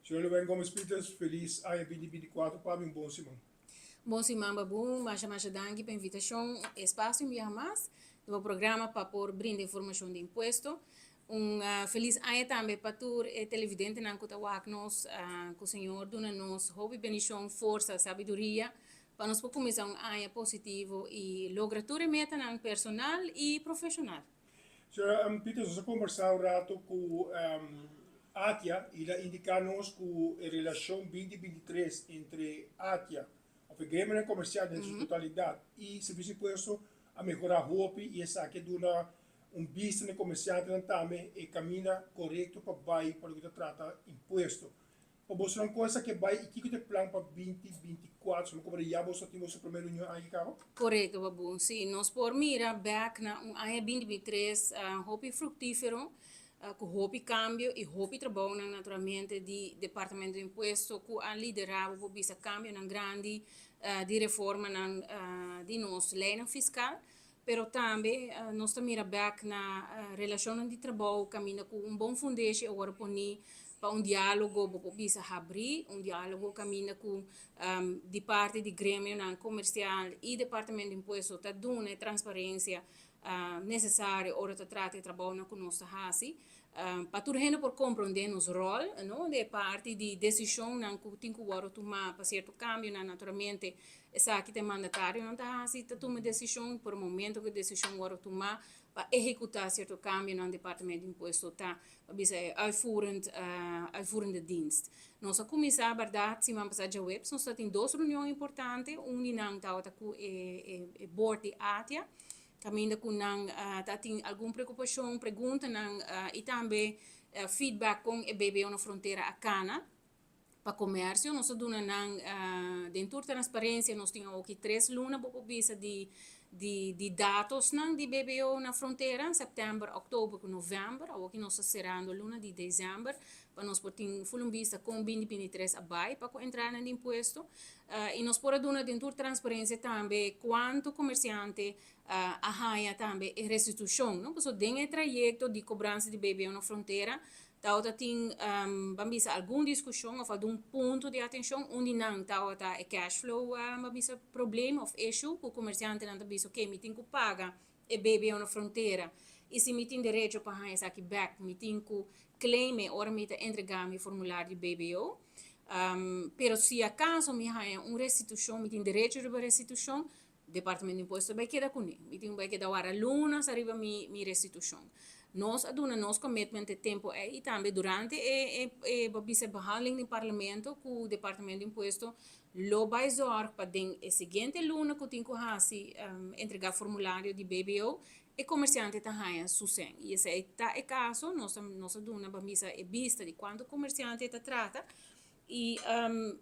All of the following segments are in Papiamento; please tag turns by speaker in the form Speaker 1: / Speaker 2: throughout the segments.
Speaker 1: Señor Lubén Gomez Pieters, felis aña 2024 pa mi, un bon siman.
Speaker 2: Bon siman, Babu. Masha masha danki pa e invitashon. Espasio un biaha mas den e programa pa por brinda informashon di impuesto. Un felis aña tambe pa tur e televidentenan ku ta wak nos, ku Señor duna nos hopi bendishon, forsa, sabiduria pa nos por kuminsá un aña positivo i logra tur e metanan personal i profeshonal.
Speaker 1: Señora Pieters, nos a kombersá un ratu ku ATIA i el a indiká nos ku e relashon 2023 entre ATIA, òf e gremionan komersial den su totalidat, i Servisio di Impuesto a mehorá hopi i esaki a duna un bista na e komersiantenan tambe e kaminda korekto pa bai pa loke ta trata impuesto. Pa bosonan kon esaki a bai i kiko ta e plan pa 2024? So mi komprende ya boso a tin boso promé reunion aki kaba?
Speaker 2: Korekto, Babu. Sí, nos por mira bèk na un aña 2023 hopi fruktífero, ku hopi kambio i hopi trabounan naturalmente di Departamento di Impuesto ku a liderá, bo por bisa, kambionan grandi di reformanan di nos leinan fiskal. Pero tambe nos ta mira bèk na relashonnan di trabou kaminda ku un bon fundeshi a wòrdu poní pa un diálogo, bo por bisa habrí, un diálogo kaminda ku di parti di gremionan komersial i Departamento di Impuesto ta duna e transparensia nesesario ora ta trata e trabounan ku nos ta hasi pa tur hende por komprondé nos ròl, no, di e parti di desishonnan ku tin ku wòrdu tumá pa sierto kambionan. Naturalmente esaki ta e mandatarionan ta hasi, ta tuma desishon, por e momento ku e desishon wòrdu tumá pa ehekutá sierto kambionan, Departamento di Impuesto ta pa bisa e uitvoerend uitvoerende dienst. Nos a kuminsá bèrdat siman pasá djaweps, nos ta tin dos reunion importante, un di nan tabata ku e e board di ATIA, kaminda ku nan ta tin algun preokupashon, preguntanan i tambe feedback kon e BBO na frontera a kana pa komersio. Nos a duna nan den tur transparensia, nos tin awoki 3 luna, bo por bisa, di datosnan di BBO na frontera, sèptèmber, òktober ku novèmber. Awoki nos ta serando luna di desèmber pa nos por tin ful un bista kon 2023 a bai pa ku entradanan di impuesto. I nos por a duna den tur transparensia tambe kuantu komersiante a haña tambe e restitushon, no? Pasobra den e trayekto di kobransa di BBO na frontera tabata tin, ban bisa, algun diskushon òf algun punto di atenshon. Un di nan tabata e cash flow, ban bisa, problema òf issue ku komersiantenan ta bisa: "Oke, mi tin ku paga e BBO na frontera i si mi tin derecho pa haña esaki bèk, mi tin ku claim e ora mi ta entregá mi formulario di BBO. Pero si akaso mi haña un restitushon, mi tin derecho riba restitushon, Departamento di Impuesto bai keda kuné. Mi tin bai keda wara lunas ariba mi restitushon." Nos a duna nos commitment e tempu ei i tambe durante e bo bisa behandeling den Parlamento ku Departamento di Impuesto lo bai zòrg pa den e siguiente luna ku tin ku hasi entregá formulario di BBO, e komersiante ta haña su sèn. I esei ta e kaso, nos a duna, bo bisa, e bista di kuantu komersiante ta trata. I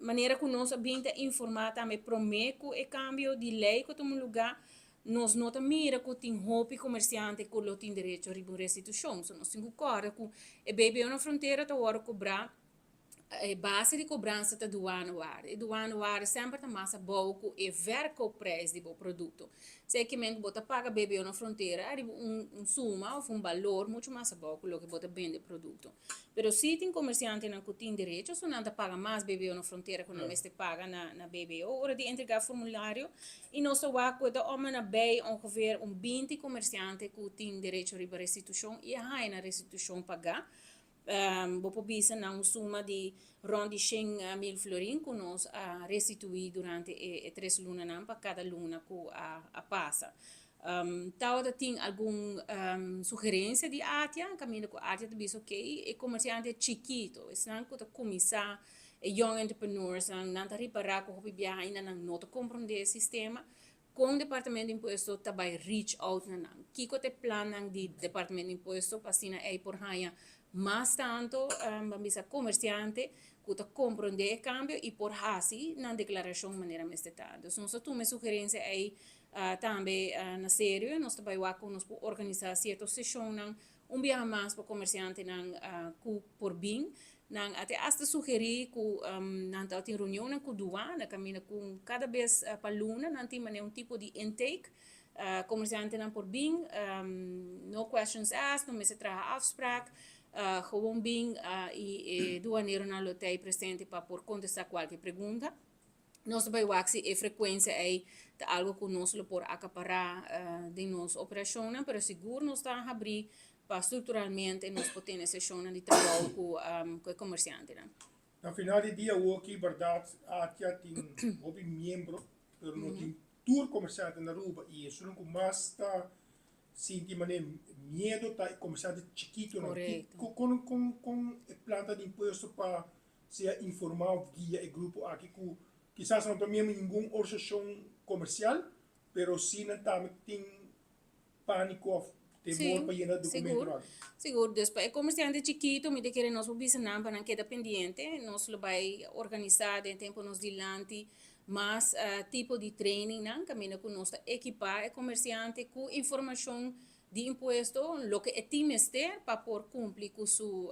Speaker 2: manera ku nos a bin ta informá tambe promé ku e kambio di lei ku tuma lugá, nos no ta mira ku tin hopi komersiante ku lo tin derecho riba un restitushon. So nos tin ku kòrda ku e BBO na frontera ta wòrdu kobrá, e base di kobransa ta douanewaarde. E douanewaarde semper ta mas abou ku e verkoopprijs di bo produkto. Sekimente bo ta paga BBO na frontera riba un suma òf un balor muchu mas abou ku loke bo ta bende e produkto. Pero si tin komersiantenan ku tin derecho, so nan ta paga mas BBO na frontera ku nan mester paga na BBO ora di entregá formulario. I nos ta wak ku e ta ome na bei ongeveer un 20 komersiante ku tin derecho riba restitushon i a haña nan restitushon pagá. Bo por bisa na un suma di rònt di 100.000 florin ku nos a restituí durante e 3 lunanan pa kada luna ku a pasa. Tabata tin algun sugerensia di ATIA, kaminda ku ATIA ta bisa: "Oké, e komersiante chikito, esnan ku ta kuminsá, e young entrepreneurs, nan ta ripará ku hopi biaha ainda nan no ta komprondé e sistema. Kon Departamento di Impuesto ta bai reach out na nan? Kiko ta e plannan di Departamento di Impuesto pa asina ei por haña mas tantu, ban bisa, komersiante ku ta komprondé e kambio i por hasi nan deklarashon manera mester ta?" Dus nos a tuma e sugerensia ei tambe na serio. Nos ta bai wak ku nos por organisá sierto seshonnan un biaha mas pa komersiantenan ku por bin. Nan a te asta sugerí ku nan ta tin reunionnan ku duana kaminda ku kada bes pa luna nan tin manera un tipo di intake. Komersiantenan por bin, no questions asked, no mester traha afspraak. Gewoon bin i e duaneronan lo ta ei presente pa por kontestá kualke pregunta. Nos ta bai wak si e frekuensia ei ta algu ku nos lo por akapará den nos operashonnan, pero sigur nos ta habrí pa strukturalmente nos por tene seshonnan di trabou ku ku e komersiantenan.
Speaker 1: Na final di dia awoki bèrdat ATIA tin hopi miembro, pero no tin tur komersiante na Aruba i esun ku mas ta sinti manera miedo ta e komersiante chikitonan.
Speaker 2: Korekto.
Speaker 1: Kon kon kon e plan ta di impuesto pa sea informá òf guia e grupo aki ku kisas nan no ta miembro di ningun organisashon komersial, pero si nan tambe tin pániko òf temor pa yena dokumentonan aki.
Speaker 2: Sigur, dus pa e komersiante chikito mi ta kere nos por bisa nan pa nan keda pendiente, nos lo bai organisá den tempu nos dilanti mas tipo di trainingnan kaminda ku nos ta ekipá e komersiante ku informashon di impuesto, loke e tin mester pa por cumpli cu su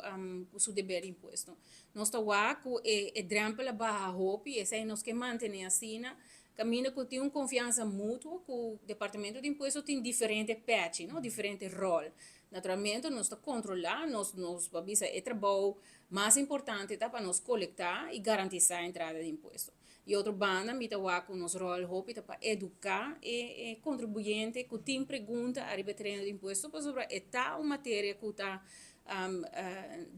Speaker 2: cu su deber di impuesto. Nos ta wak cu e e drempel a baha hopi, esey nos ke mantene asina, caminda cu tin un confiansa mutuo cu Departamento di Impuesto tin diferente pechi, no, diferente rol. Naturalmente nos ta controla, nos nos por bisa e trabou mas importante ta pa nos colecta y garantisa entrada di impuesto. Di otro banda mi ta wak ku nos ròl hopi ta pa eduká e e kontribuyente ku tin pregunta ariba e tereno di impuesto pasobra e ta un materia ku ta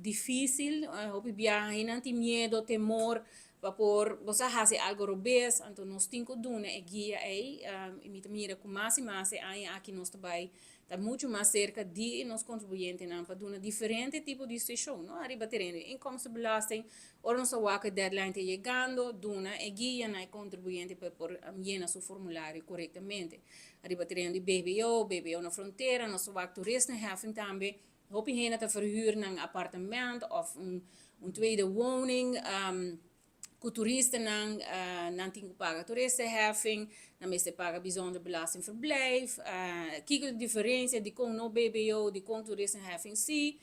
Speaker 2: difísil, hopi biaha nan tin miedo, temor pa por bo sa hasi algu robes, anto nos tin ku duna e guia ei i mi ta mira ku mas i mas e aña aki nos ta bai ta muchu mas serka di nos kontribuyentenan pa duna diferente tipo di seshon, no, ariba tereno di inkomstenbelasting, ora nos ta wak e deadline ta yegando, duna e guia na e kontribuyente pa e por yena su formulario korektamente. Ariba tereno di BBO, BBO na frontera, nos ta wak toeristenheffing tambe, hopi hende ta verhuur nan apartement òf un tweede woning, Ku turistanan nan tin ku paga toeristenheffing, nan mester paga bijzonder belastingverblijf. Kiko ta diferensia dikon no BBO, dikon toeristenheffing si?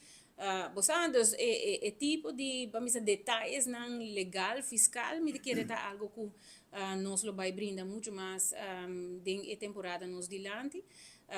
Speaker 2: Bo sa, dus e tipo di, ban bisa, detayesnan legal, fiskal, mi ta kere ta algu ku nos lo bai brinda muchu mas den e temporada nos dilanti.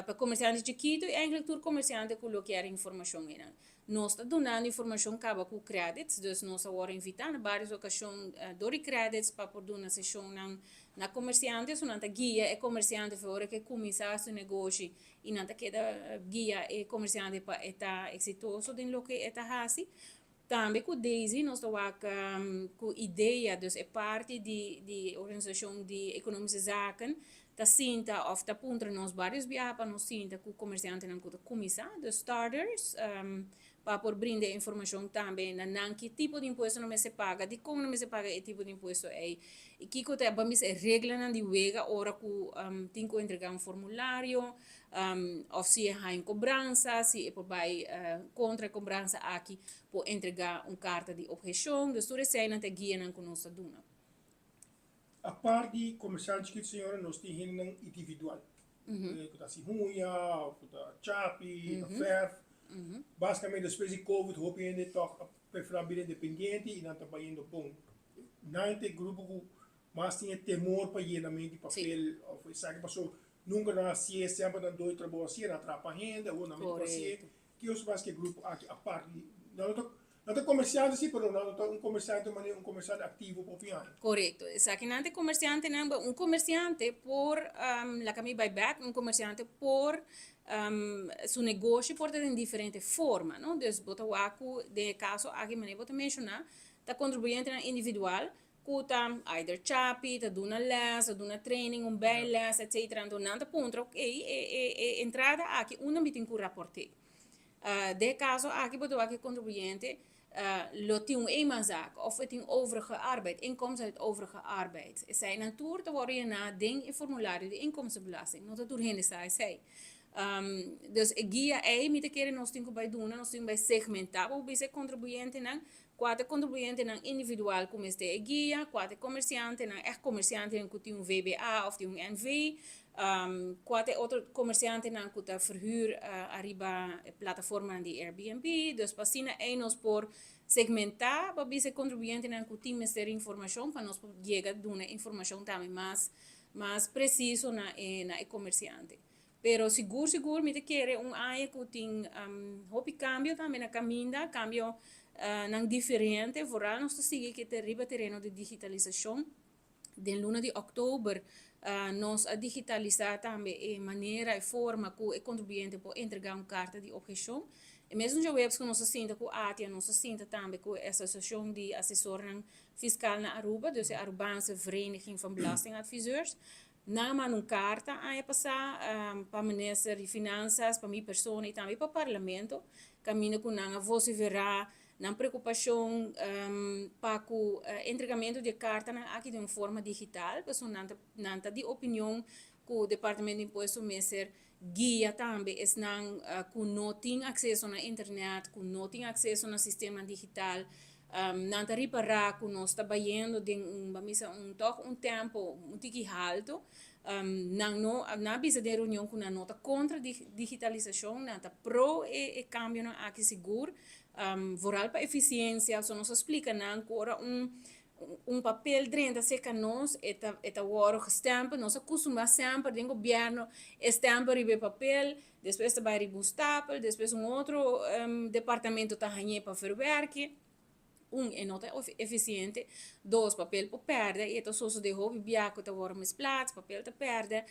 Speaker 2: Pa komersiante chikitu i eigentlik tur komersiante ku lo kier informashon einan. Nos ta dunando informashon kaba ku credits, dus nos a wòrdu invitá na vários okashon dor di credits pa por duna seshonnan na komersiante. So nan ta guia e komersiante for ora ku e kuminsá su negoshi i nan ta keda guia e komersiante pa e ta eksitoso den loke e ta hasi. Tambe ku Daisy nos ta wak ku idea, dus e parti di di organisashon di Economische Zaken ta sinta òf ta puntra nos vários biaha pa nos sinta ku komersiantenan ku ta kuminsá, de starters, pa por brinda e informashon tambe na nan ki tipo di impuesto nan mester paga, dikon nan mester paga e tipo di impuesto ei i kiko ta ban bisa e reglanan di wega ora ku tin ku entregá un formulario òf si e haña un kobransa, si e por bai kontra e kobransa aki por entregá un karta di opheshon. Dus tur eseinan ta e guianan ku nos ta duna.
Speaker 1: Apart di komersial chikito señora nos tin hendenan individual ku ta hasi huña òf ku ta chapi, ta fèrf. Basikamente despues di covid hopi hende tòg a preferá bira independiente i nan ta bayendo bon. Nan ta e grupo ku mas tin e temor pa yenamento di papel òf esaki pasobra nunka nan a hasié, semper nan doño trabou hasié, nan a trapa hende, awor nan mester por hasié. Ki os mas ki e grupo aki apart di nan no ta nan ta komersiante si pero nan no ta un komersiante manera un komersiante aktivo pa hopi aña.
Speaker 2: Korekto, esakinan ta e komersiantenan, bo un komersiante por laga mi bai bek, un komersiante por su negoshi por ta den diferente forma no, dus bo ta wak ku den e kaso aki manera bo ta menshoná ta kontribuyentenan individual ku ta either chapi, ta duna les, ta duna training, un bijles, etcetera. Anto nan ta puntra, ok, e e e entrada aki unda mi tin ku raport'é? Den e kaso aki bo ta wak e kontribuyente lo tin un eenmanszaak òf e tin overige arbeid, inkomsten uit overige arbeid. Eseinan tur ta wòrdu yená den e formulario di inkomstenbelasting. No ta tur hende sa esei. Dus e guia ei mi ta kere nos tin ku bai duna, nos tin ku bai segmentá pa bo bisa e kontribuyentenan Kua ta e kontribuyentenan individual ku mester e guia, kua ta e komersiantenan, ègt komersiantenan ku tin un VBA òf tin un NV, kua ta e otro komersiantenan ku ta verhuur ariba e plataformanan di Airbnb. Dus pa asina ei nos por segmentá pa bisa e kontribuyentenan ku tin mester informashon pa nos por yega duna informashon tambe mas mas presiso na e na e komersiante. Pero sigur sigur mi ta kere un aña ku tin hopi kambio tambe na kaminda, kambio nan diferente, vooral nos ta sigui ke riba tereno di digitalisashon. Den luna di òktober nos a digitalisá tambe e manera, e forma ku e kontribuyente por entregá un karta di opheshon. E mesun djaweps ku nos a sinta ku ATIA, nos a sinta tambe ku e Asosiashon di Asesornan Fiskal na Aruba, dus e Arubaanse Vereniging van Belastingadviseurs. Nan a manda un karta aña pasá pa Minister di Finansas, pa mi persona i tambe pa Parlamento, kaminda ku nan a vosiferá nan preokupashon pa ku entregamentu di e kartanan aki den un forma digital, pasobra nan ta nan ta di opinion ku Departamento di Impuesto mester guia tambe esnan ku no tin akseso na internet, ku no tin akseso na sistemanan digital. Nan ta ripará ku nos ta bayendo den un, ban bisa, un tòg un tèmpo un tiki haltu. Nan no, nan a bisa den reunion ku nan no ta kontra digitalisashon, nan ta pro e kambionan aki sigur, vooral pa efisiensia. So nos a splika nan ku ora un un papel drenta serka nos e ta e ta wòrdu gestèmpel, nos a kustumbrá semper den gobièrnu e stèmpel riba e papel, despues ta bai riba un stapel, despues un otro departamento ta hañ'é pa verwerk'é. Un, e no ta efisiente, dos, papel por pèrdè i e ta sosodé hopi bia ku ta wòrdu misplaats, papel ta pèrdè,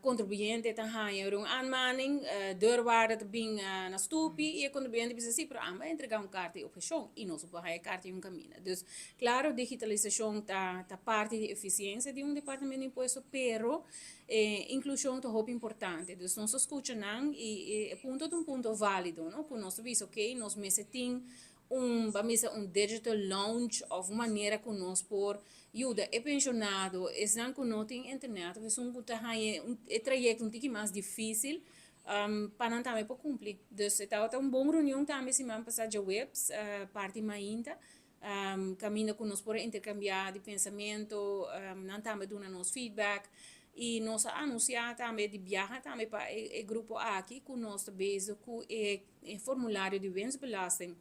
Speaker 2: Contribuyente ta haña un aanmaning, deurwaarder ta bin na stupi y e contribuyente bisa si, pero amba a entrega un carta di obhecion y nos no por haña e carta di un caminda. Dus, claro, digitalisacion ta parti di eficiencia di un departamento di impuesto, pero e inclusion ta hopi importante. Dus nos ta scucha nan y e punto ta un punto valido, no, cu nos ta bisa, ok, nos mester tin un, ban bisa un digital lounge of un manera ku nos por yuda e penshonado, esnan ku no tin internet of esun ku ta haña e trayekto un tiki mas difísil, pa nan tambe por kumpli. Dus e tabata un bon reunion tambe siman pasá djaweps, parti mainta, kaminda ku nos por a interkambiá di pensamentu, nan tambe duna nos feedback i nos a anunsiá tambe di biaha tambe pa e grupo aki ku nos ta bezig ku e E formulario di winstbelasting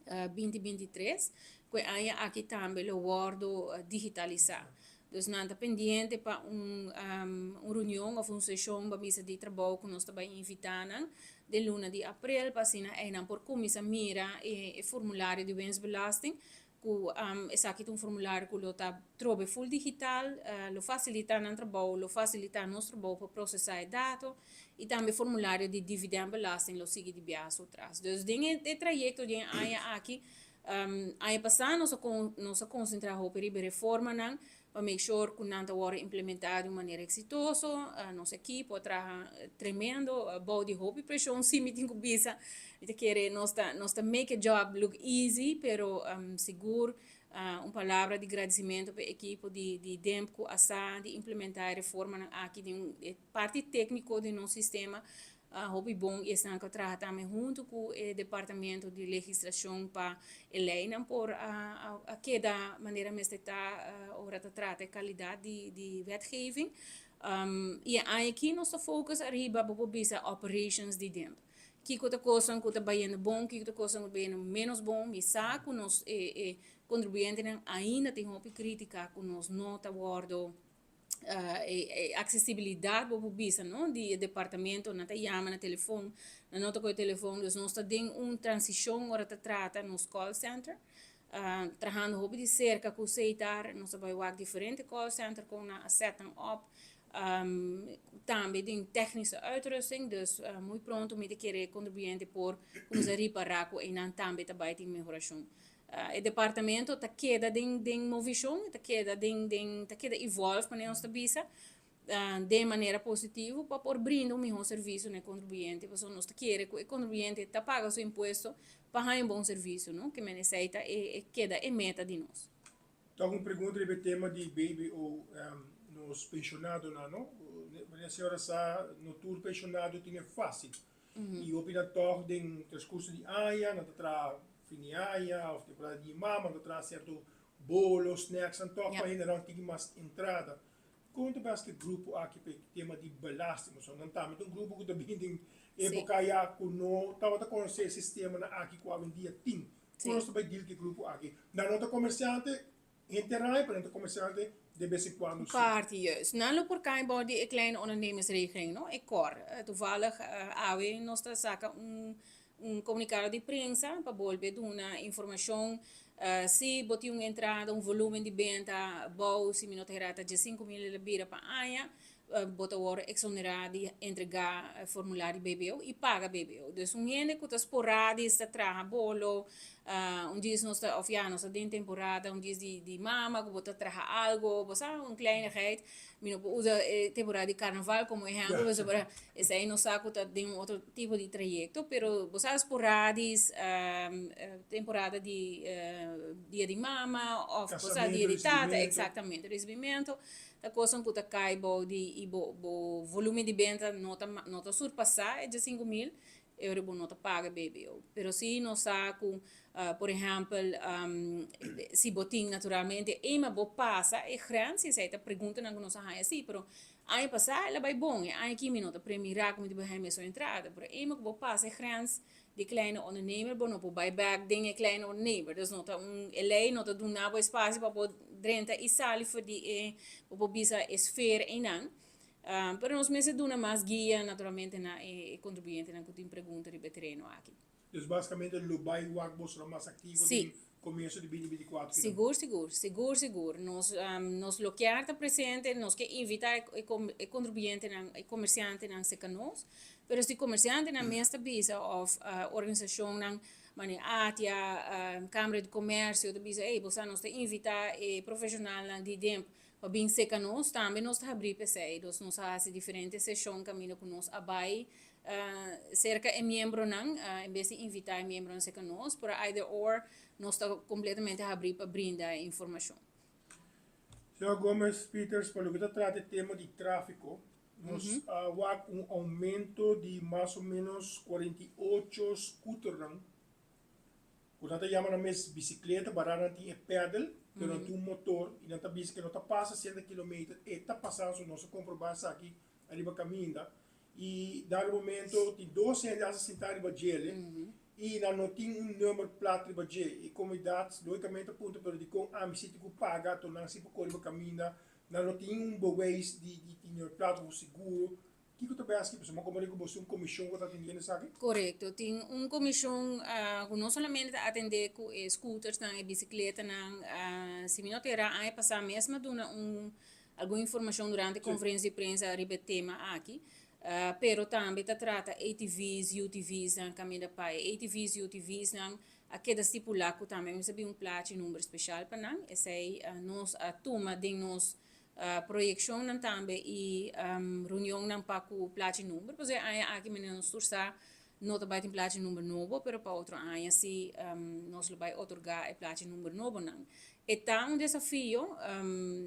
Speaker 2: 2023 ku e aña aki tambe lo wòrdu digitalisá. Dus nan ta pendiente pa un un reunion òf un seshon pa misa di trabou ku nos ta bai invitá nan den luna di aprel pa asina einan por kuminsá mira e formulario di winstbelasting Ku esaki ta un formulario ku lo ta trobe full digital, lo fasilitá nan trabou, lo fasilitá nos trabou pa prosesá e dato i tambe formulario di dividendbelasting lo sigui di biaha su tras. Dus den e trayekto di e aña aki, aña pasá nos a nos a konsentrá hopi riba e reformanan pa make sure ku nan ta wòrdu implementá di un manera eksitoso. Nos ekipo a traha tremendo bou di hopi preshon si mi tin ku bisa. Mi ta kere nos ta nos ta make e job look easy pero sigur un palabra di gradisimentu pa e ekipo di di DEMP ku a sa di implementá e reformanan aki den un e parti tékniko di nos sistema. Hopi bon i esnan ku a traha tambe huntu ku e departamento di legislashon pa e leinan por a keda manera mester ta ora ta trata e kalidat di wetgeving. I e aña aki nos ta focus ariba bo por bisa operations di DIMP. Kiko ta kosnan ku ta bayendo bon, kiko ta kosnan ku ta bayendo menos bon. Mi sa ku nos e kontribuyentenan ainda tin hopi kritika ku nos no ta wòrdu. E aksesibilidat bo por bisa no di e departamento nan ta yama na telefon nan no ta kohe telefon dus nos ta den un transishon ora ta trata nos call center trahando hopi di serka ku Setar nos ta bai wak diferente call center kon nan a set nan op tambe den technische uitrusting dus muy pronto mi ta kere kontribuyente por kuminsa ripara ku einan tambe ta bai tin mehorashon. E departamento ta keda den den movishon, ta keda den den ta keda evolve manera nos ta bisa den manera positivo pa por brinda un mihó servisio na e kontribuyente pasobra nos ta kere ku e kontribuyente ta paga su impuesto pa haña un bon servisio no ke men esei ta e keda e meta di nos.
Speaker 1: Tok un pregunta riba e tema di BBO, nos penshonadonan no, manera señora sa no tur penshonado tin e fásil. I hopi nan tòg den transkurso di aña, nan ta traha fin di aña òf temporada di mama, nan ta traha sierto bolo, snacks nan tòg pa hende nan tin mas entrada. Kon ta bes ku e grupo aki pa e tema di belasting? Pasobra nan tambe ta un grupo ku ta bini den epoka ya ku no tabata konosé e sistemanan aki ku awendia tin. Kon nos ta bai deal ku e grupo aki? Nan no ta komersiante henter aña, pero nan ta komersiante. De bes en cuando si.
Speaker 2: Parti, juist. Nan lo por kai bou di e kleine ondernemersregeling, no? E KOR. Toevallig awe nos ta saka un comunicado di prensa pa bolbe duna informacion si bo tin un entrada, un volumen di benta bou, si mi no ta hera ta 15.000 el a bira pa aña, bo ta wòrdu eksonerá di entregá formulario di BBO i paga BBO. Dus un hende ku ta sporadis ta traha bolo, un dies nos ta, òf ya, nos ta den temporada, un dies di mama ku bo ta traha algo, bo sa, un kleinigheid. Mi no por usa e temporada di karnaval komo ehèmpel, pasobra esei nos sa ku ta den un otro tipo di trayekto, pero bo sa sporadis, temporada di dia di mama òf bo sa dia di tata, eksaktamente, risibimentu. Ta kosnan ku ta kai bou di i bo bo volumen di benta no ta no ta surpasá e 15.000, e ora bo no ta paga BBO. Pero si nos sa ku, por ehèmpel, si bo tin naturalmente ema bo pasa e grens, esei ta preguntanan ku nos a haña si, pero aña pasá el a bai bon, e aña aki mi no ta premirá ku mi ta bai haña mesun entrada, pero ema ku bo pasa e grens di kleine ondernemer bo no por bai bek den e kleine ondernemer. Dus no ta un, e lei no ta duna bo espacio pa bo drenta i sali for di e, bo por bisa e sfeer einan. Pero nos mester duna mas guia naturalmente na e contribuyentenan cu tin pregunta riba e tereno aki.
Speaker 1: Dus basicamente lo bai wak boso mas activo den comienso di 2024 kinan?
Speaker 2: Sigur, sigur, sigur, sigur. Nos, nos lo kier ta presente, nos ke invita e contribuyentenan, e comerciantenan cerca nos. Pero si comerciantenan mes ta bisa of organisacionnan manera ATIA, Camara di Comercio ta bisa, ey, bo sa nos ta invita e profesionalnan di DIMP pa bin cerca nos, tambe nos ta habri p'esey. Dus nos a haci diferente sesion caminda cu nos a bay cerca e miembronan, en bes di invita e miembronan cerca nos, pero either or nos ta completamente habri pa brinda e informacion.
Speaker 1: Señor Gomez Pieters, pa loke ta trata e tema di trafico, nos a wak un aumento di mas o menos 48 scooternan, ku nan ta yama nan mes bisikleta, bara nan tin e pedal, pero nan tin un motor i nan ta bisa ku no ta pasa 60 kilometer, e ta pasando, so nos a komprobá esaki ariba kaminda. I dado momento tin dos hende a sinta riba djele i nan no tin un number plat riba dje. E komunidat logikamente a puntra pero dikon ami si tin ku paga anto nan si por kore riba kaminda, nan no tin un bewijs di di tin number plat of seguro. Kiko ta bes aki? Pasobra mi a komprende ku bo si un komishon ku ta atendiendo esaki.
Speaker 2: Korekto, tin un komishon ku no solamente ta atende ku e scootersnan, e bisikletanan, si mi no ta era aña pasá mes mi a duna un algun informashon durante konferensia di prensa riba e tema aki, pero tambe ta trata ATV's, UTV's nan kaminda pa e ATV's, UTV's nan a keda stipulá ku tambe mester bin un plachi number speshal pa nan, esei nos a tuma den nos proyekshonnan tambe i reunionnan pa ku plachi number, pasobra e aña aki manera nos tur sa no ta bai tin plachi number nobo, pero pa otro aña si nos lo bai otorgá e plachi number nobonan. E ta un desafio,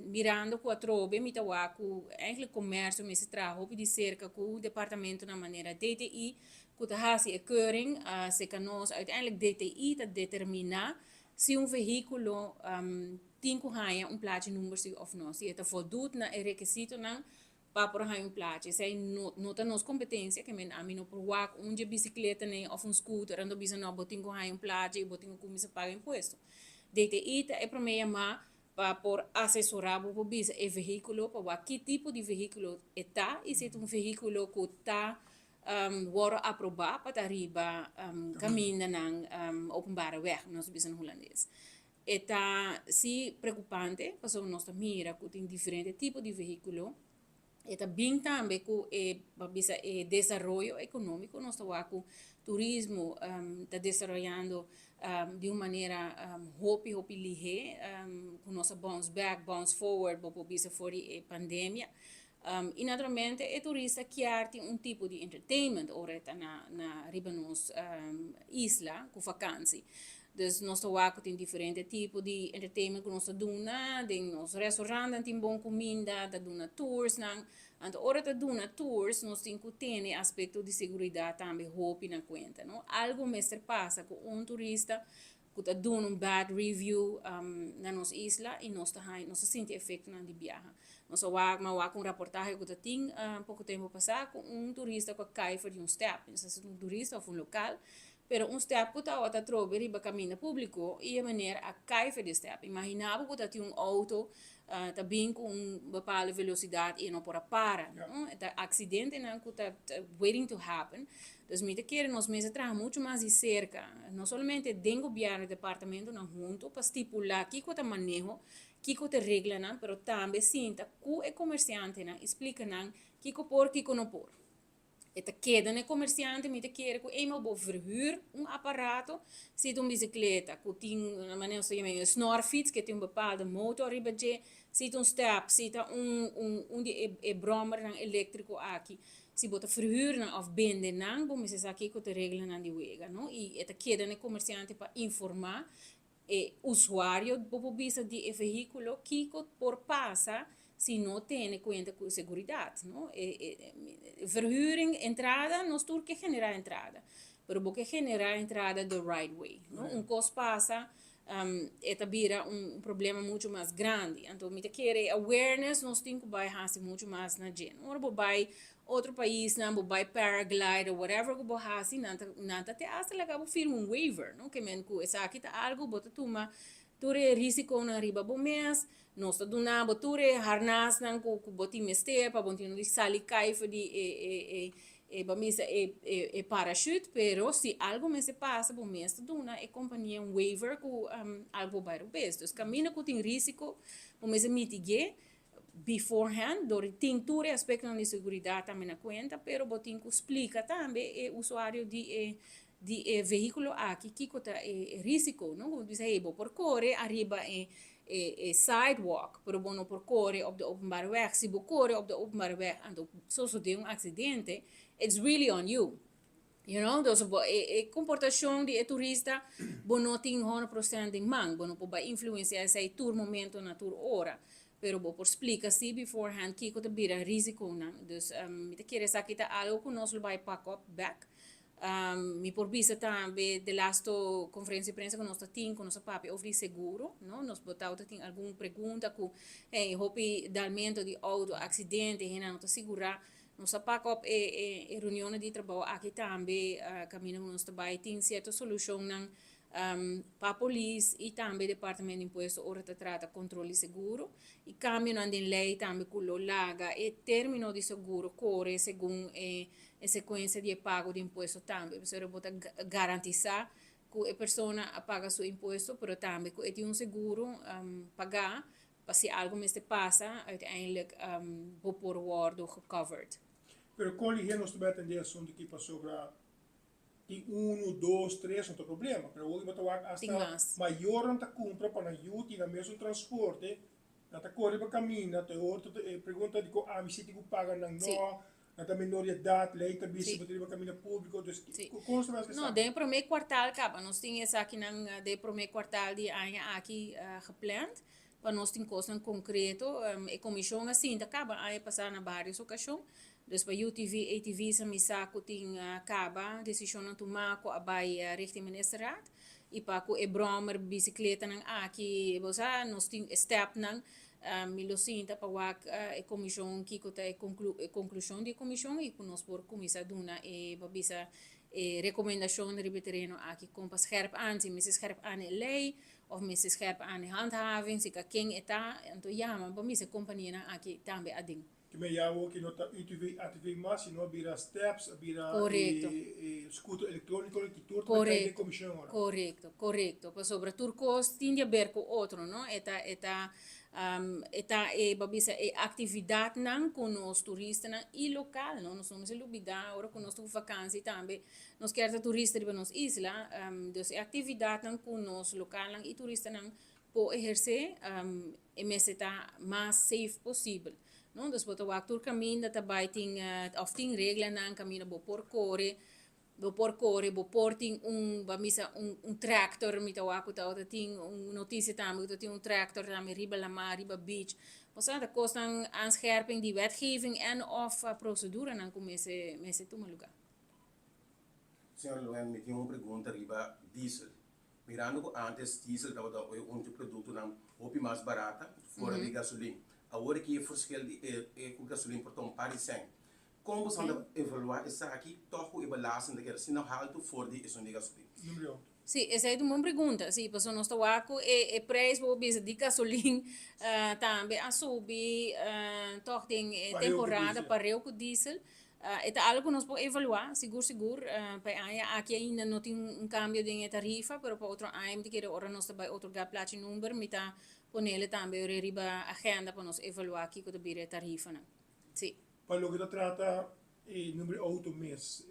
Speaker 2: mirando ku atrobe mi ta wak ku eigenlijk komersio mester traha hopi di serka ku departamentonan manera DTI ku ta hasi e keuring serka nos. Uiteindelijk DTI ta determiná si un vehíkulo tin ku haña un plachi number si òf no, si e ta voldut na e rekisitonan pa por haña un plachi. Esei no no ta nos kompetensia, ke men ami no por wak un dje bisikleta nei òf un scooter anto bisa no bo tin ku haña un plachi i bo tin ku kuminsá paga impuesto. DTI ta e promé yamá pa por asesorá bo por bisa e vehíkulo pa wak ki tipo di vehíkulo e ta i si ta un vehíkulo ku ta wòrdu aprobá pa ta riba kamindanan openbare weg, nos ta bisa na hulandes. E ta si preokupante pasobra nos ta mira ku tin diferente tipo di vehíkulo. E ta bin tambe ku e pa bisa e desaroyo ekonómiko. Nos ta wak ku turismo ta desaroyando di un manera hopi hopi lihé ku nos a bounce back, bounce forward bo por bisa for di e pandemia. I naturalmente e turista kier tin un tipo di entertainment ora e ta na na riba nos isla ku vakansi. Dus nos ta wak ku tin diferente tipo di entertainment ku nos ta duna, den nos restaurantnan tin bon kuminda, ta duna toursnan. Anto ora ta duna tours nos tin ku tene aspekto di seguridat tambe hopi na kuenta, no. Algu mester pasa ku un turista ku ta duna un bad review na nos isla i nos ta haña nos ta sinti efektonan di biaha. Nos a wak mi a wak un raportahe ku ta tin poko tempu pasá ku un turista ku a kai for di un stèp, mi no sa si ta un turista òf un lokal, Pero un step ku tabata trobe riba kaminda públiko i e meneer a kai for di step. Imaginá bo ku ta tin un outo ta bin ku un bepaalde velosidat i e no por a para. No? E ta aksidentenan ku ta waiting to happen. Dus mi ta kere nos mester traha muchu mas di serka, no solamente den gobièrnu i departamentonan huntu pa stipulá kiko ta maneho, kiko ta reglanan, pero tambe sinta ku e komersiantenan i splika nan kiko por, kiko no por. E ta keda na e komersiante, mi ta kere ku eenmaal bo verhuur un aparato, si ta un bisikleta ku tin, manera nos ta yama e snorfiets, ke tin un bepaalde motor riba dje, si ta un step, si ta un un di e brommernan eléktriko aki, si bo ta verhuur nan òf bende nan, bo mester sa kiko ta e reglanan di wega, no? I e ta keda na e komersiante pa informá e usuario bo por bisa di e vehíkulo kiko por pasa si no tene kuenta ku seguridat, no. E verhuring, entrada, nos tur ke generá entrada, pero bo ke generá entrada the right way, no. Un kos pasa, e ta bira un problema muchu mas grandi. Anto mi ta kere e awareness nos tin ku bai hasi muchu mas na dje. Ora bo bai otro paisnan, bo bai paraglide or whatever ku bo hasi, nan ta nan ta te hasta laga bo firma un waiver, no? Ke men ku esaki ta algu bo ta tuma tur e risikonan riba bo mes, nos ta duna bo tur e harnasnan ku ku bo tin mester pa bo tin di sali kai for di e e e e bo misa e e e parachute, pero si algu mester pasa bo mes ta duna e kompania un waiver ku algu bo bai rubes. Dus kaminda ku tin risiko bo mester mitig'é beforehand dor di tin tur e aspectonan di seguridad tambe na cuenta, pero bo tin cu splica tambe e usuario di e di e vehiculo aki kico ta e risico, no? Como bisa, hey, bo por core ariba e e e sidewalk, pero bo no por core op de openbare weg. Si bo core op de openbare weg anto sosode un accidente, it's really on you. You know, dus bo e e comportacion di e turista bo no tin 100% den man, bo no por bai influencia esei tur momento na tur ora, pero bo por splica si beforehand kico ta bira risiconan. Dus mi ta kere esaki ta algo cu nos lo bai pak op bek. Mi por bisa tambe de lasto conferencia di prensa cu nos ta tin cu nos a papia over di seguro, no, nos bo tawata tin algun pregunta cu hey hopi dalmento di auto, accidente, hende no ta sigura. Nos a pak op e e reunionnan di trabou aki tambe kaminda ku nos ta bai tin sierto solushonnan pa polis i tambe departamento di impuesto ora ta trata kontrol di seguro i kambionan den lei tambe ku lo laga e término di seguro kore segun e e sekuensia di e pago di impuesto tambe pasobra bo ta garantisá ku e persona a paga su impuesto pero tambe ku e tin un seguro pagá Pa si algo mester pasa, uiteindelijk bo por wordo gecovered.
Speaker 1: Pero kon lihé nos ta bai atendé asuntu aki pasobra tin unu, dos, tres no ta problema, pero awor bo ta wak
Speaker 2: Tin
Speaker 1: hasta
Speaker 2: mas.
Speaker 1: mayornan ta kumpra pa nan yu tin nan mesun transporte, nan ta kore riba kaminda, ta e otro ta e pregunta dikon ami si tin ku paga nan
Speaker 2: Sí.
Speaker 1: no, nan ta menor di edat, lei ta bisa
Speaker 2: Sí.
Speaker 1: bo ta riba kaminda públiko, dus
Speaker 2: Sí.
Speaker 1: kon nos ta bai hasi
Speaker 2: No,
Speaker 1: esaki?
Speaker 2: den e promé kwartal kaba, nos tin esakinan den e promé kwartal di e aña aki gepland. Pa nos tin kosnan konkreto. E komishon a sinta kaba aña pasá na vários okashon. Dus pa UTV, ATV sa mi sa ku tin kaba desishonnan tumá ku a bai richting ministerraad. I pa ku e bròmer bisikletanan aki, bo sa, nos tin e stèpnan. Mi lo sinta pa wak e komishon kiko ta e konklushon di e komishon i ku nos por kuminsá duna e, bo a bisa, e rekomendashon riba e tereno aki kon pa scherp aan. Si mester scherp aan e lei Of mester scherp aan e handhaving, si ka ken e ta, anto yama pa misa e kompanianan aki tambe aden.
Speaker 1: Ki men ya awor ki no ta UTV, ATV mas, sino a bira steps, a bira e scooter electronico ki tur ta bay cay den comision ora.
Speaker 2: Corecto, corecto, pasobra tur cos tin di haber cu otro, no? E ta, e ta, e ta e, bo a bisa e actividadnan cu nos turistanan y local, no? Nos no mester lubida ora cu nos ta cu vakantie tambe, Nos kier ta turista riba nos isla, dus e actividadnan cu nos localnan y turistanan por eherce e mester ta mas safe posibel, no. Dus bo ta wak tur caminda ta bay tin of tin reglanan caminda bo por core, bo por core, bo por tin un, bo a misa un tractor, mi ta wak cu tabata tin un noticia tambe cu ta tin un tractor tambe riba lama, riba beach. Bo sa ta cosnan aanscherping di wetgeving en of proceduranan cu mester mester tuma lugar.
Speaker 3: Señor Luen, mi tin un pregunta riba diesel. Mirando ku antes diesel tabata e un di produktonan hopi mas barata fuera di gasolin. Awor aki e verschil di e ku gasolin por ta un par di sèn. Kon boso ta evaluá esaki tòg ku e belasting ta keda asina haltu for di esun di gasolin?
Speaker 1: Numero auto.
Speaker 2: Sí, esei ta un bon pregunta. Sí, pasobra nos ta wak ku e prijs bo bisa di gasolin tambe a subi tòg den e temporada pareu ku diesel. E ta algu ku nos por evaluá, sigur sigur. Pa e aña aki ainda no tin un kambio den e tarifa, pero pa otro aña mi ta kere ora nos ta bai otorgá plachi number mi ta ponele tambe riba agenda pa nos evaluá kiko ta bira e tarifanan. Sí.
Speaker 1: Pa loke ta trata e number di auto mes,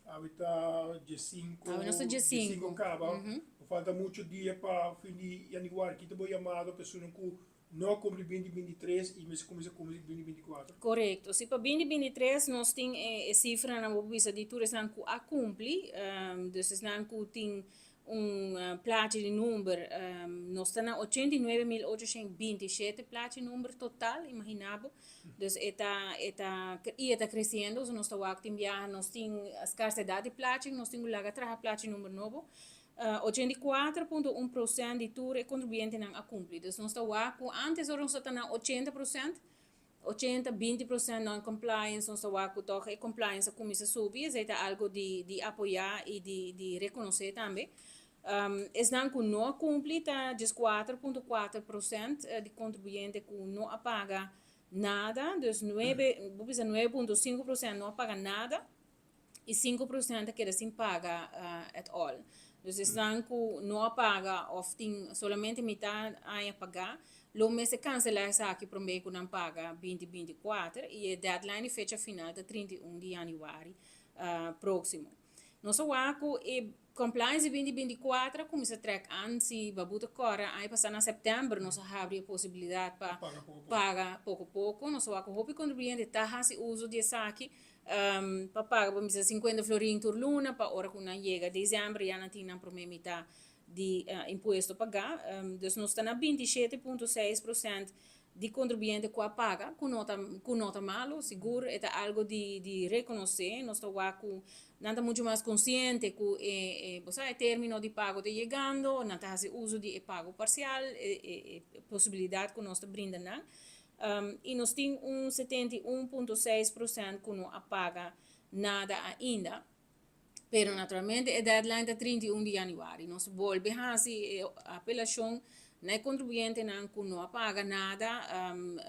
Speaker 1: awe ta diesinco,
Speaker 2: Awe nos ta diesinco.
Speaker 1: Diesinco caba, no falta mucho dia pa fin di januari. Kita bo yamado pa esunnan cu no a cumpli binti binti tres y mester cuminsa cumpli binti binti cuatro?
Speaker 2: Corecto. Si pa binti binti tres nos tin e cifranan bo bisa di tur esnan cu a cumpli, dus esnan cu tin un plachi di number, nos ta na 89.827 plachi number total, imagina bo. Dus e ta, e ta, y e ta creciendo, so nos ta wak tin biaha nos tin scarsedad di plachi, nos tin cu laga traha plachi number nobo. 84.1% di tur e contribuyentenan a cumpli. Dus nos ta wak cu antes ora nos ta na 80%, 80, 20% non-compliance, nos ta wak ku tòg e compliance a kuminsá subi, esei ta algu di di apoyá i di di rekonosé tambe. Esnan ku no a kumpli ta 14.4% di kontribuyente ku no a paga nada, dus nuebe, bo bisa 9.5% no a paga nada. i 5% ta keda sin paga at all. Dus esnan ku no a paga òf tin solamente mitad aña pagá, lo mester kanselá esaki promé ku nan paga binti binti kuater i e deadline di fecha final ta 31 di yanüari próksimo. Nos a wak ku e compliance di binti binti kuater a kuminsá trèk an, si babu ta kòrda aña pasá na sèptèmber nos a habri e posibilidat pa paga poko poko. Nos a wak ku hopi kontribuyente ta hasi uso di esaki. Pa paga por bisa 50 florin tur luna pa ora ku nan yega december ya nan tin nan prome mitad di impuesto paga. Dus nos ta na 27.6% di contribuyente ku a paga ku no ta ku no ta malo, sigur e ta algo di di reconoce. Nos ta wak ku nan ta mucho mas consciente ku e e bo sa e termino di pago ta yegando, nan ta hasi uso di e pago parcial, e e e posibilidad ku nos ta brinda nan. I nos tin un 71.6 procent cu no a paga nada ainda. Pero naturalmente e deadline ta 31 di januari. Nos bolbe haci e apelacion na e contribuyentenan cu no a paga nada.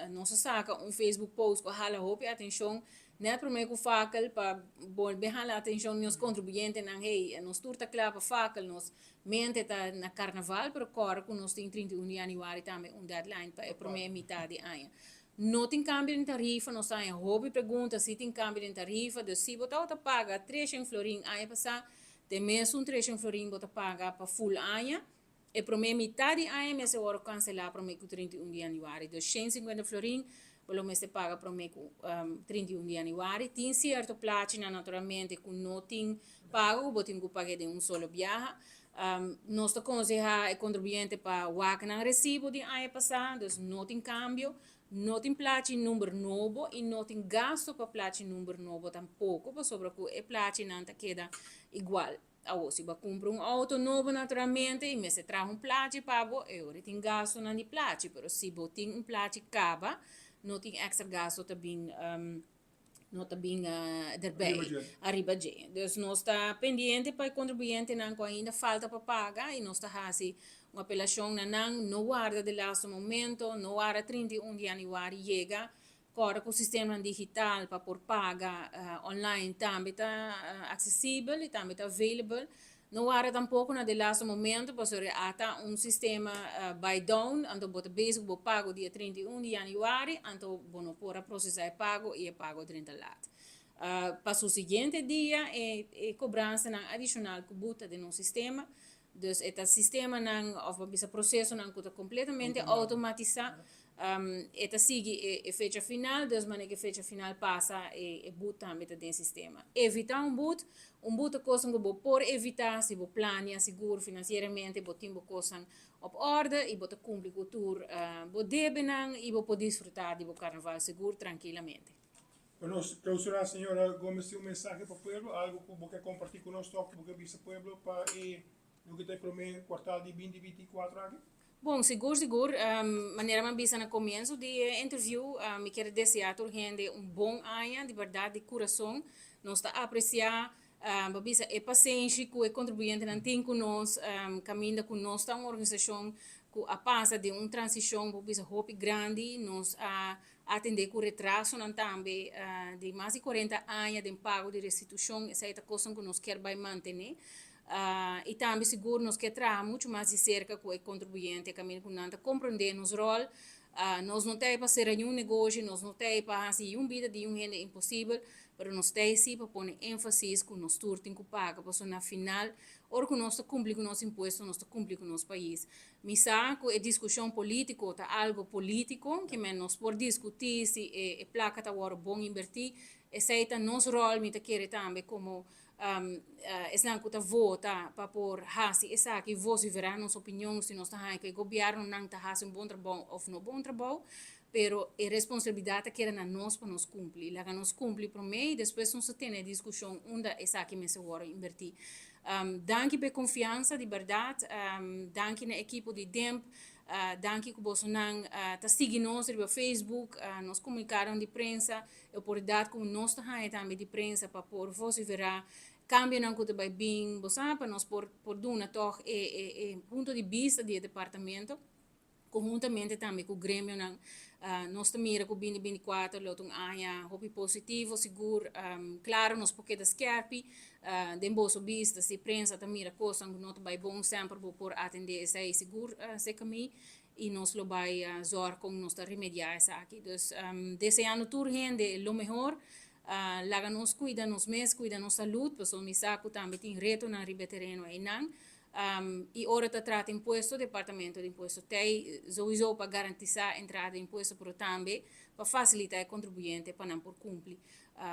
Speaker 2: Nos a saca un Facebook post cu a hala hopi atencion net prome cu fakkel pa bolbe hala atencion di nos contribuyentenan, hey, nos tur ta cla pa fakkel, nos Mente ta na karnaval, pero kòrda ku nos tin 31 di yanüari tambe un deadline pa e promé mitad di aña. No tin kambio den tarifa, nos ta haña hopi pregunta si tin kambio den tarifa, dus si bo tabata paga treshen florin aña pasá, te mesun treshen florin bo ta paga pa full aña, e promé mitad di aña mester wòrdu kanselá promé ku 31 di yanüari, dus 150 florin bo lo mester paga promé ku 31 di yanüari. Tin sierto plachinan naturalmente ku no tin pago ku bo tin ku pag'é den un solo biaha. Nos ta konsehá e kontribuyente pa wak nan resibo di aña pasá, dus no tin kambio, no tin plachi number nobo i no tin gasto pa plachi number nobo tampoko pasobra ku e plachinan ta keda igual. Awor si bo a kumpra un outo nobo naturalmente i mester traha un plachi pa bo, e ora tin gastonan di plachi, pero si bo tin un plachi kaba no tin èkstra gasto ta bin no ta bin derbij ariba dje. Dus nos ta pendiente pa e kontribuyentenan ku ainda falta pa paga i nos ta hasi un apelashon na nan, no warda di lasto momento, no warda 31 di yanüari yega, kòrda ku sistemanan digital pa por paga online tambe ta aksesibel i tambe ta available. No warda tampoco na de laatste momento pasobra a ta un sistema by down anto bo ta bezig bo pago dia 31 di januari anto bo no por a procesa e pago y e pago drenta laat. Pa su siguiente dia e e cobransanan adicional cu bo ta den nos sistema dus e ta sistemanan of bo bisa procesonan cu ta completamente automatisa. E ta sigui e fecha final, dus manera ku e fecha final pasa e but tambe ta den sistema. Evitá un but, un but ta kosnan ku bo por evitá si bo plania sigur finansieramente, bo tin bo kosnan op orde i bo ta kumpli ku tur bo debenan i bo por disfrutá di bo karnaval sigur trankilamente.
Speaker 1: Pa nos klausurá señora Gomez tin un mensahe pa pueblo, algu ku bo ke kompartí ku nos tòg ku bo ke bisa pueblo pa e loke ta e promé kuartal di 2024 aki?
Speaker 2: Bon, sigur, sigur. Manera mi a bisa na comienso di interview, mi kier desea tur hende un bon aña, di berdad, di curason. Nos ta aprecia, bisa e pasenshi cu e contribuyentenan tin cu nos, caminda cu nos ta un organisacion cu a pasa di un transicion, bisa hopi grandi, nos a atende cu retrasonan tambe di mas di 40 aña di pago di restitucion, esey ta cos cu nos kier bay mantene. Y tambe sigur nos kier traha mucho mas di cerca cu e contribuyente, caminda cu nan ta comprende nos rol. Nos no tin pa cera ningun negoshi, nos no tin pa haci un bida di un hende imposibel, pero nos tin si pa pone enfasis cu nos tur tin cu paga, pasobra na final, ora cu nos ta cumpli cu nos impuesto, nos ta cumpli cu nos pais. Mi sa cu e discusion politico ta algo politico, kiermen nos por discuti si e placa ta wordo bon inverti, esey ta nos rol, mi ta kere tambe como esnan cu ta vota pa por hasi esaki, vocifera nos opinion si nos ta haya cu gobierno no ta haci un bon trabou of no bon trabou, pero e responsabilidad ta keda na nos pa nos cumpli. Laga nos cumpli prome y despues nos tin e discusion unda esaki mester wordo inverti. Danki pa e confiansa, di berdad. Danki na ekipo di DIMP. Danki cu bosonan ta sigui nos riba Facebook, nos comunicado di prensa, e oportunidad cu nos ta tambe di prensa pa por vocifera cambionan cu bay bin, bo sa, pa nos por duna toch e punto di bista di departamento conhuntamente tambe cu gremionan. Nos ta mira cu 2024 lo ta un aña hopi positivo, sigur. Claro, nos por keda skerpi den boso bista si prensa ta mira cos cu no ta bay bon, semper bo por atende esey sigur cerca mi y nos lo bay zorg cu nos ta remedia esaki. Dus deseando tur hende lo mehor. Laga nos cuida nos mes, cuida nos salud, pasobra mi sa cu tambe tin retonan riba tereno einan. Y ora ta trata impuesto, departamento di impuesto tin sowieso pa garantisa entrada di impuesto, pero tambe pa facilita e contribuyente pa nan por cumpli.